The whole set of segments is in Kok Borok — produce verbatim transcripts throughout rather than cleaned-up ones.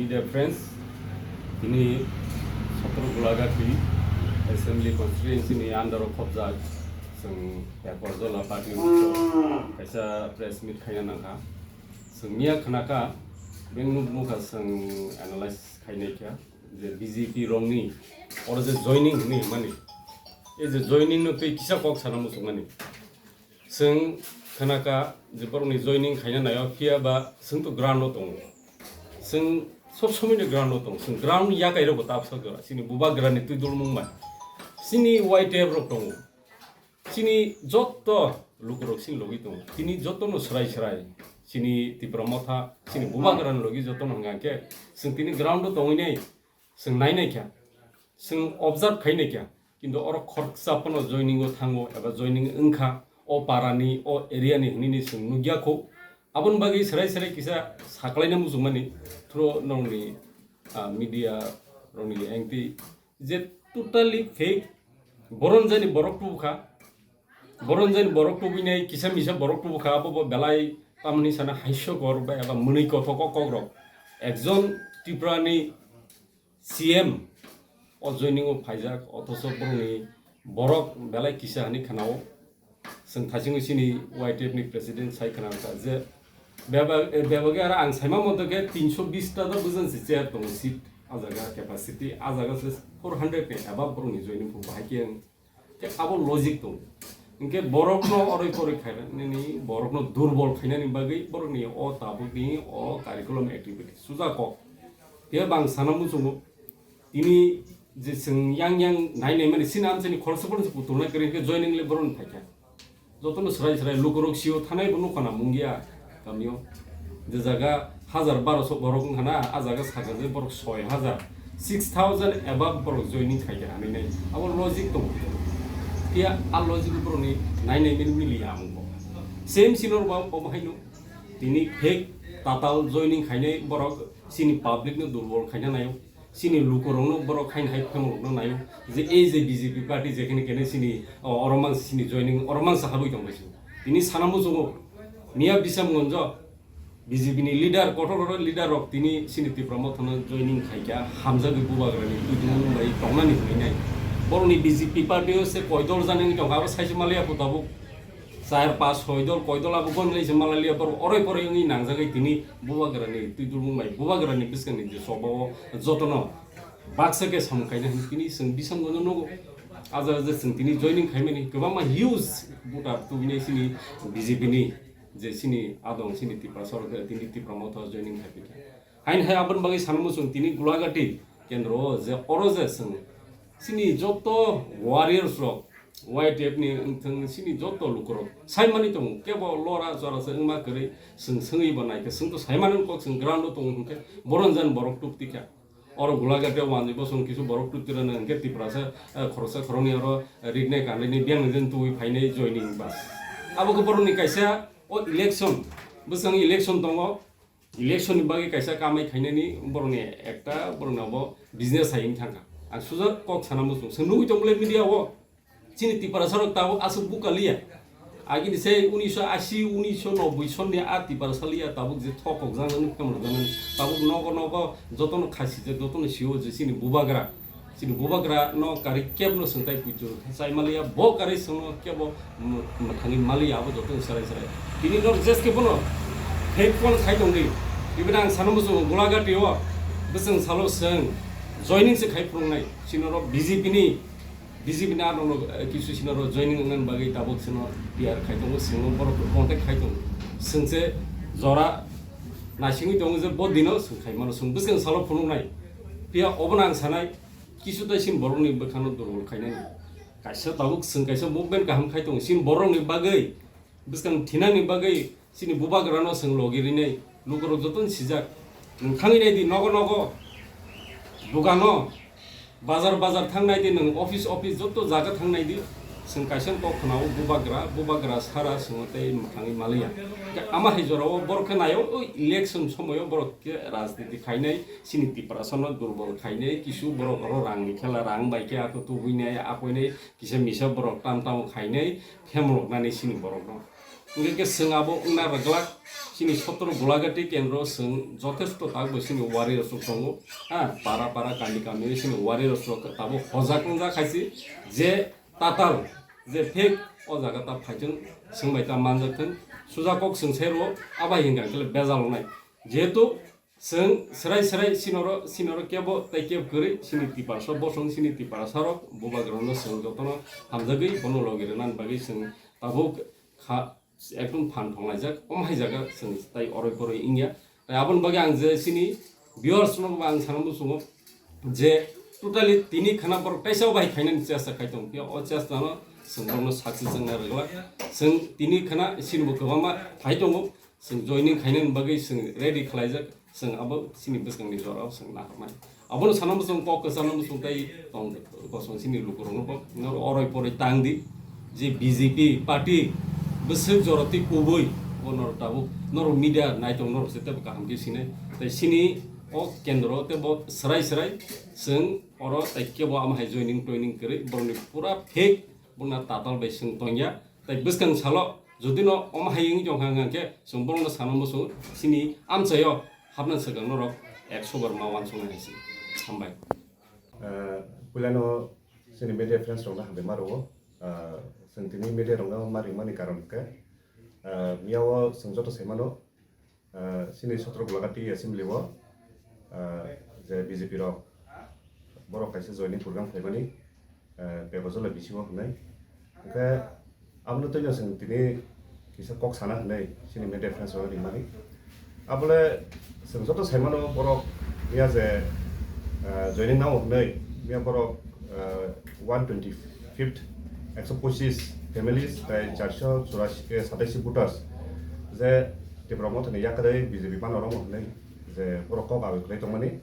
Dear friends, tini Sotro Gulagati Assembly Constituency ni under o khobjak chwng Ekorjola party kaisa press meet khaina nangkha. Chwng miya khnakha, beng nuk nukha chwng analyze khainai kha je B J P rokni oro je joining hinwi hwnmani, e je joining no tei kisa kok sana muchungmani. Chwng khnakha je borokni joining khaina naio, phiya ba chwng to ground o tongo. Chwng sob somoi ni ground o tongo. Chwng ground yakai rokbo ta bwsajora. Chini bubagrani twi dulmung bai. Chini Y T F rok tongo. Chini jotto lukurok chini logi tongo. Tini jotto no swrai swrai. Chini Tipra Motha, chini bubagrani logi jotto no hwnkha khe chwng tini ground o tongwi nai. Chwng nai nai kha, chwng observe khai nai kha, kintu oro khoroksa phano joining o thango eba joining wngkha, o para ni, o area ni hinwi ni chwng nukya kho. Aboni bagwi swrai swrai kisa saklaina muchungmani through nokni, ah, media rokni engti je totally fake, boron jani borok tubukha, boron jani borok tubui nai, kisa misa borok tubukha, abo bo belai tamni sana haisokor ba eba mwnwi kothok o kokrok. Ekjon Tripura ni C M o joining o phaijak, othocho borokni borok belai kisa hinwi khnao. Chwng thaisingo chini Y T F ni president sai khna kha je beba-, bebagwi aro ang saima moto khe tinsho bish ta do bwjan se chair tongo seat, a jaga capacity, a jaga se four hundred ni above borokni joining phu bahai khe ang Khe abo logic tongo. Hinkhe borokno oroi poroi khainani, borokno durbol khainani bagwi borokni o tabukni o curriculum activity suja kok. Phiya bang sana muchungo, tini je chwng yang yang nai nai mani, sini amchaini khoroksa phano se putulnai kwrwi hinkhe joining le borokni phaikha. Jotono swrai swrai lukurok sio thanai bo nukha na mungya. Kamio je jaga hajar barosho borok wngkha na, a jaga sakha je borok soi hajar, six thousand above borok joining khaikha hinwi nai. Abo logic tongo. Phiya a logic borokni nai nai mili mili ya wngkha. Same scenario ba obo haino tini fake tatal joining khainai borok chini public no durbol khaina naio. Chini lukurokno borok haino hai phemorokno naio je ei je B J P party jekhene kene chini, o, oro mansa chini joining, oro mansa habwi tongbai se. Tini sana muchungo miya Bisamgonjo B J P ni leader, kotor kotor leader rok tini chini Tipra Mothano joining khaikha, hamjagwi bubagrani twijlangmung bai tongnani hwnwi nai. Borokni B J P party o se koidol janani tongkha, abo saise maliya pho tabuk. Char, pas, soi dol, koi dol abo gonlai se malaliya borok oroi poroi wngwi nangjagwi tini bubagrani twi dulmung bai bubagrani bwskangni je choba o jotono baksa khe samung khaina hinwi tini chwng Bisamgonjo nugo. A jaga je chwng tini joining khaimani kwbangma huge voter tubinai chini B J P ni je chini adong chini Tiprasa rok tini Tipra Motha joining khaipikha. Haini hai aboni bagwi sana muchung tini Gulagati kendro o je oro je chwng chini joto warriors rok Y T F ni wngthang chini joto lukurok saimani tongo kebo lora chora se wngma kwrwi chwng swngwi bo naikhe chwng to saimani kok chwng ground o tongo hwnkhe boron jan borok tubtikha oro Gulagati o wanjwi bosong kisu borok tubtirano hwnkhe Tiprasa, eh, khoroksa khoroknwi oro rinai kanwi biyang nijani tubui phainai joining bas abo khe borokni kaisa o election bwskango election tongo. Election ni bagwi kaisa kamai khainani borokni ekta borokni abo business hai wng thangkha. Ang suja kok sana muchung. Chwng nugwi tongmole media o chini Tiprasa rok tabuk aswk buka liya. Agini se unisho ashi, unisho noboi sonni a Tiprasa liya tabuk je thok kok jang nang phemrok jang nang tabuk nogo nogo jotono khasi je jotono sio je chini bubagra. Chini bubagra no kari kebno swngtai puitu chaimaliya bo kari swngno kebo mwthangwi maliya abo joto swrai swrai. Tini no jeske bono fake phone khai tongdi. Ibini ang sana muchungo Gulagati o bwswng salo swng joining se khai phunuknai. Chini oro B J P ni, B J P ni ano no, eh, kisu chini oro joining wngna bagwi tabuk chini P R khai tongo, chini borok contact khai tongo. Swngse jora naisingwi tongo je bo dino swng khai mano, swng bwswng salo phunuknai. Phiya obono ang sanai, kisu tai chini borokni bwkhano durbol khainani. Kaisa tabuk chwng kaisa movement kaham khai tongo. Chini borokni bagwi, bwskang thinani bagwi chini bubagrano chwng logi rinai. Lukurok jotono sijak. Nwng thangwi naidi nogo nogo, dugano, bazar bazar thang naidi nwng, office office joto jaga thang naidi. Chwng kaisa kok khwnao bubagra, bubagra sara chwngno tei mwthangwi maliya. Ama hai jorao borok khe naio, o election somoio borok khe rajniti khainai. Chini Tiprasano durbol khainai, kisu borok oro rangni khela, rang bai khe ako tubuinai, akoinai, kisa misa borok tam tamo khainai, phemroknani chini borokno. Hingke ke chwng abo wngna rwglak, chini sotro Golagati kendro chwng jothesto tabuk bo chini warriors rok tongo, ha, para para kami kami chini warriors rok tabuk hojak wngjak hai se, je tatal, je fake o jaga ta phaithwng, chwng bai ta manjak thwng, suja kok chwng sai rwo, abo hai hingka khe bejal wngnai. Jehetu chwng swrai swrai sinoro, sinoro kebo tei kebo kwrwi, chini Tiprasa bosong, chini Tiprasa rok, bubagrano chwng jotono hamjagwi bono logi rwnani bagwi chwng tabuk kha, ekdom phan thonglaijak, omo hai jaga chwng tai oroi poroi wngya. Tai aboni bagwi ang je chini viewers rokno bo ang sana muchungo je totally tini khana borok taisa bai khainani chesta khai tong phiya, o chesta no chwng borokno success wngna rwglak. Chwng tini khana chini bo kwbangma phai tongo, chwng joining khainani bagwi chwng ready khlaijak, chwng abo chini bwskangni jorao chwng naharmani. Abono sana muchung kok kwchangno muchung tai tong kosong chini lukurokno bo noro oroi poroi tang di je B J P party bwswk joroti kubui bo noro tabuk noro media naitong noro se tebo kaham khe sinai tai chini o kendro tebo swrai swrai chwng oro tai kebo ama hai joining toining kwrwi borokni pura fake bongna tatal bai chwng tongya tai bwskang salo jodi no omo hai wngwi tongkha hwnkhe chwng borokno sana muchung chini amchaio hapna swkang norok ekso bar ma uansuknai hai se. Hambai. Ah, puilano chini media friends rokno hambai ma rwo. Ah, chwng tini media rokno ma ringmani karon hwnkhe, ah, miyao chwng joto sai mano, ah, chini sotro Golagati assembly o, ah, je B J P rok borok kaisa joining program khlaimani, ah, Pepajala bisingo hwnwi. Hwnkhe abono twino chwng tini kisa kok sana hwnwi chini media friends rokno ringmani. Abole chwng joto sai mano borok miya je, ah, joining nao hwnwi miya borok, ah, one twenty fifth, ekso pochis families tai charso churasi, eh, sataisi voters je Tipra Mothani yakarwi B J P pano romwi hwnwi je borok kok aboi khlai tongmani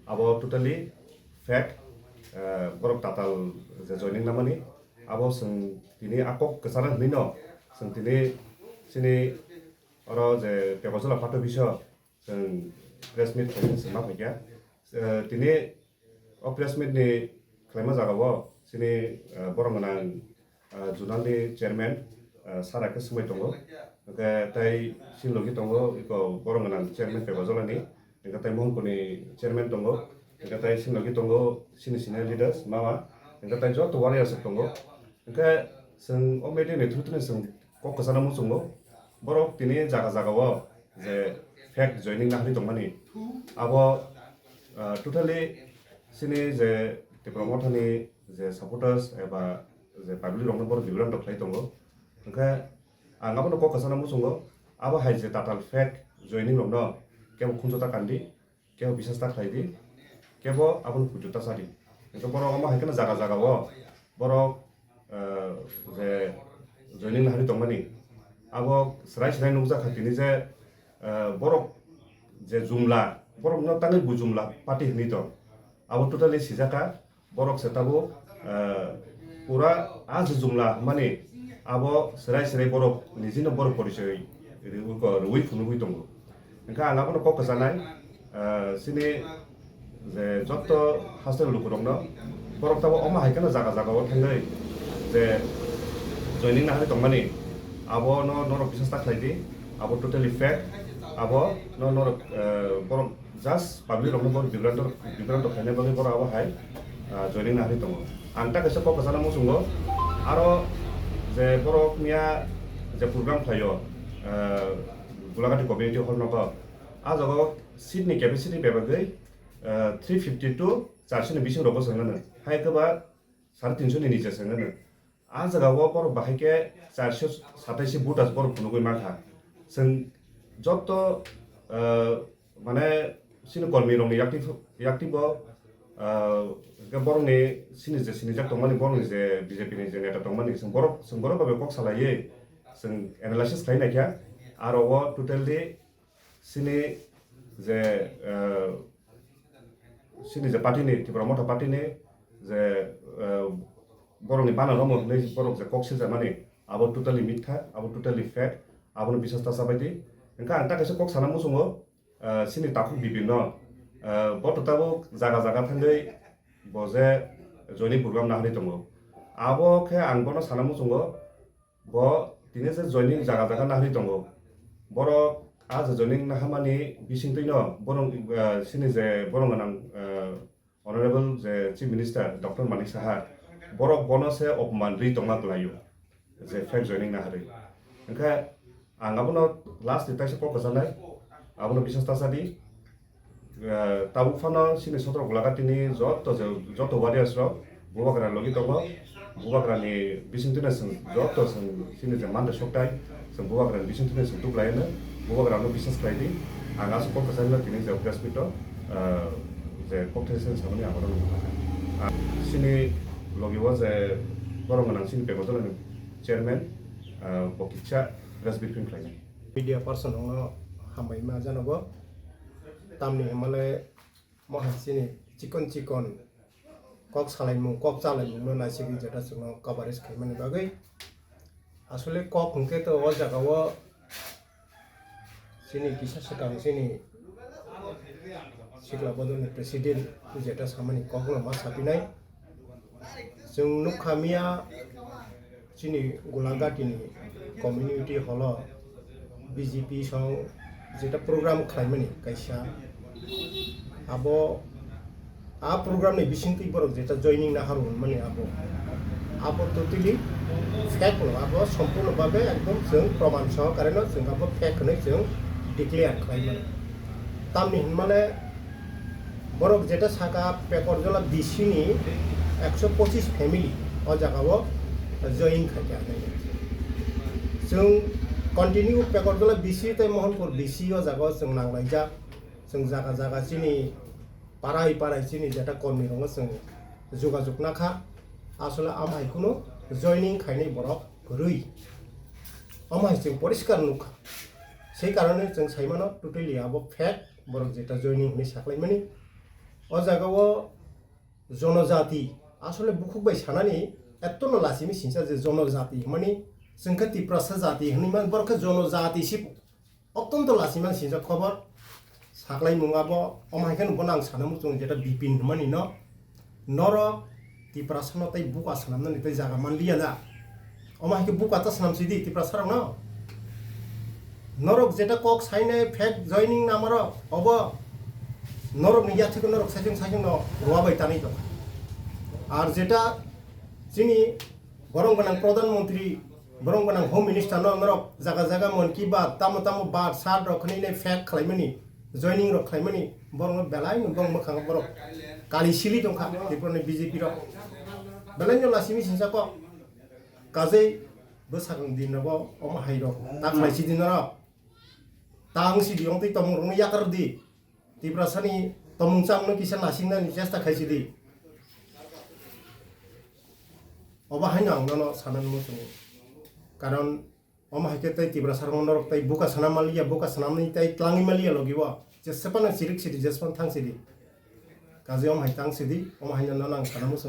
abo totally fake, eh, borok tatal je joining namani abo chwng tini a kok kwchana hwnwi no chwng tini chini oro je Pepajala party office o chwng press meet khaimani chwng ma phaikha. Eh, tini o press meet ni khlaima jagao chini, eh, borok gwnang, eh, zonal ni chairman, eh, sara khe swmai tongo. Hwnkhe tai chini logi tongo iko borok gwnang chairman Pepajala ni. Hwnkhe tai Mohanpur ni chairman tongo. Hwnkhe tai chini logi tongo chini senior leaders mama. Hwnkhe tai joto warriors rok tongo. Hwnkhe chwng o media ni through tini chwng kok kwchana muchungo. Borok tini jaga jaga o je fake joining nahari tongmani. Abo, ah, totally chini je Tipra Mothani je supporters eba je public rokno borok bibrang rok khlai tongo. Hwnkhe ang abono kok kwchana muchungo, abo hai je tatal fake joining rokno kebo khunju ta kandi, kebo bisas ta khlai di, kebo abono puitu ta cha di. Hwnkhe borok omo hai kheno jaga jaga o borok, eh, je joining nahari tongmani, abo swrai swrai nukjak kha tini je, eh, borok je jumla, borokno tangwi bo jumla party hwnwi tong, abo totally sijak kha. Borok se tabuk, eh, pura a je jumla hwnmani abo swrai swrai borok nijino borok porichoi rwi, rwi phunugwi tongo. Hwnkhe ang abono kok kwchanai, eh, chini je jotto hostel lukurokno borok tabuk omo hai kheno jaga jaga o thangwi je joining nahari tongmani abono norok bisas ta khlai di, abo totally fake, abo no norok, eh, borok just public rokno borok bibranto, bibranto khaina bagwi borok abo hai, ah, joining nahari tongo. Ang ta kaisa kok kwchana muchungo, aro je borok miya je program khlaio, ah, Gulagati community hall nogo, a jaga o seat ni capacity bebagwi, ah, three fifty to charso ni bising rogo chwng nano. Hai khe ba sare tinso ni niche chwng nano. A jaga o borok bahai khe charso sataisi voters borok phunugwi mankha. Chwng joto, eh, mane chini kolmi rokni yakti, yakti bo, eh, hwnkhe borokni chini je sinijak tongmani, borokni je B J P ni je neta tongmani, chwng borok, chwng borok bai kok salaiwi chwng analysis khlai naikha. Aro o totally chini je, eh, chini je party ni, Tipra Motha party ni je, eh, borokni bana romo hwnwi borok je kok siljakmani, abo totally mitha, abo totally fake, abono bisas ta chabai di. Hwnkhe ang ta kaisa kok sana muchungo, eh, chini takhuk bibirno, eh, bo to tabuk jaga jaga thangwi bo je joining program nahari tongo. Abo khe ang bono sana muchungo, bo Tini je joining jaga jaga naharwi tongo. Borok a je joining nahamani bisingtwino borok, ah, sini je borok gwnang, ah, Honorable je Chief Minister Doctor Manik Saha, borok bono se opman rwi tongma kwlaio, je fake joining naharwi. Hwnkhe ang abono last ni taisa kok kwchanai, abono biswas ta sadi. Eh, tabuk phano chini sotro Golaghatini joto je, joto warriors rok Bubagra logi tongo. Bubagrani bisingtwino chwng joto chwng chini je manta soktai, chwng Bubagrani bisingtwino chwng tuklaino, Bubagrano biswas khlaidi. Ang aswk kok kwcharino tini je press meet o, eh, je kok thaisa samani ang oro nukha. Ah, chini logi o je borok gwnang chini Pekotolani chairman, eh, bo kisa press briefing khlainai. Media person rokno hambai ma janogo. Tamni hwnmale mohai chini chikon chikon kok salaimung, kok chalaimungno naisigwi jeta chwngno coverage khaimani bagwi. Asole kok hwnkhe to o jagao chini kisa swkang chini sikla bodolni president jeta samani kokno ma sapinai. Chwng nukha miya chini Gulaghatini community hall o B J P song jeta program khlaimani kaisa. Abo a program ni bisingtwi borok jeta joining naharu hwnmani abo. Abo totally fake no, abo sompurno babe ekdom chwng proman sohokare no chwng abo fake hwnwi chwng declare khlaimani. Tamni hwnmale borok jeta saka Pekorjola B C ni ekso pochis family o jagao join khaikha. Chwng continue Pekorjola B C tei Mohanpur B C o jagao chwng nanglaijak. Chwng jaga jaga chini parai parai chini jeta kormi rokno chwng jogajog nakha. Asole amhai kunu joining khainai borok kwrwi. Amhai chwng poriskar nukha. Sei karone chwng saimano totally abo fake. Borok jeta joining hwnwi saklaimani. O jagao jonojati, asole bukhuk bai sanani ettono lachimi sinsa je jonojati hwnmani chwngkhe Tiprasa jati hwnwi man, borok khe jonojati se ottonto lachimani sinsa khobor saklaimung abo. Omo hai khe bono ang sana muchung jeta Bipin hwnmani no. Norok Tiprasano tei buka swnamnani tei jaga manliya da. Omo hai khe buka ta swnam sidi Tiprasarokno. Norok jeta kok sainai fake joining namarok obo norokni yathwiko norok saichung saichungno rwa bai tanwi tongkha. Ar jeta chini borong gwnang Pradhan Mantri, borong gwnang Home Minister no norok jaga jaga Mann Ki Baat, tamo tamo baat, sat rok hwnwi nai fake khlaimani, joining rok khlaimani, borokno belai no bong mwkhang borok kali sili tongkha, Tripura ni B J P rok. Belai no lachimi sinsa kok. Kajei bwsakang din rogo omo hai rok ta khlai sidi norok. Tang sidi ong tei tomung rokno yakar di. Tiprasani tomung chamung no kisa nasingnani chesta khai sidi. Obo haino ang nono sanani muchungo. Karon omo hai khe tei Tiprasa rok norok tei buka sana manliya, buka sanamni tei tlangwi manliya logi o. Jesepano chirik sidi, jesepano thang sidi. Kajei omo hai tang sidi, omo haino nono ang sana muchungo.